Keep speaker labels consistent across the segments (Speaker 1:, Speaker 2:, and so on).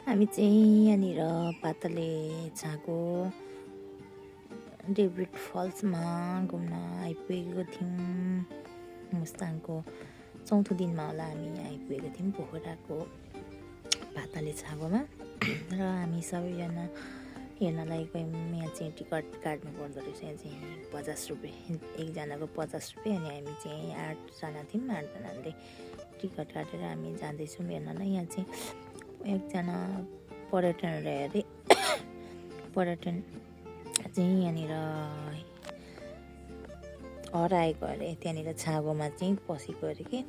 Speaker 1: हामी चाहिँ यहाँनिर पातले छाँगो डेभिड फल्समा घुम्न आइपुगेको थियौँ। मुस्ताङको चौथो दिनमा होला हामी आइपुगेको थियौँ पोखराको पातले छाँगोमा। र हामी सबैजना हेर्नलाई गयौँ। यहाँ चाहिँ टिकट काट्नु पर्दो रहेछ। यहाँ चाहिँ 50 रुपियाँ, एकजनाको 50 रुपियाँ। अनि हामी चाहिँ 8जना थियौँ। 8जनाले टिकट काटेर हामी जाँदैछौँ हेर्नलाई। यहाँ चाहिँ एकजना पर्यटनहरू अरे पर्यटन चाहिँ यहाँनिर हराएको अरे, त्यहाँनिर छाँगोमा चाहिँ पसेको अरे कि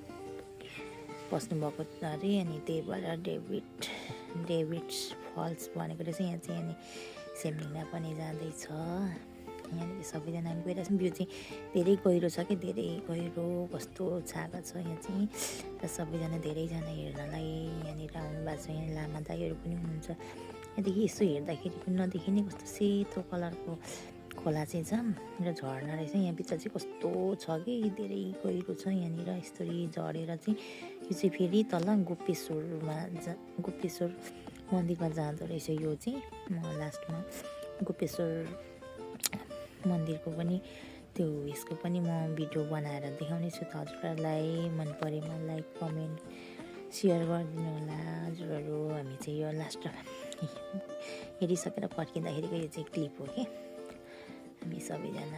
Speaker 1: पस्नुभएको अरे। अनि त्यही भएर डेभिड फल्स भनेको रहेछ। यहाँ चाहिँ अनि सेमलिङमा पनि जाँदैछ। यहाँनिर सबैजना हामी गइरहेछौँ। भ्यू चाहिँ धेरै गहिरो छ कि, धेरै गहिरो कस्तो छाँगा छ यहाँ चाहिँ। र सबैजना धेरैजना हेर्नलाई यहाँनिर आउनु भएको छ। यहाँ लामा दाइहरू पनि हुनुहुन्छ। यहाँदेखि यसो हेर्दाखेरि पनि नदेखिने कस्तो सेतो कलरको खोला चाहिँ छ र झर्ना रहेछ। यहाँभित्र चाहिँ कस्तो छ कि धेरै गहिरो छ। यहाँनिर यस्तरी झरेर चाहिँ यो चाहिँ फेरि तल गोपेश्वर मन्दिरमा जाँदो रहेछ। यो चाहिँ लास्टमा गोपेश्वर मन्दिरको पनि त्यो यसको पनि म भिडियो बनाएर देखाउने छु। हजुरहरूलाई मन परेमा लाइक कमेन्ट सेयर गरिदिनु होला हजुरहरू। हामी चाहिँ यो लास्टमा हेरिसकेर फर्किँदाखेरिको यो चाहिँ क्लिप हो कि। हामी सबैजना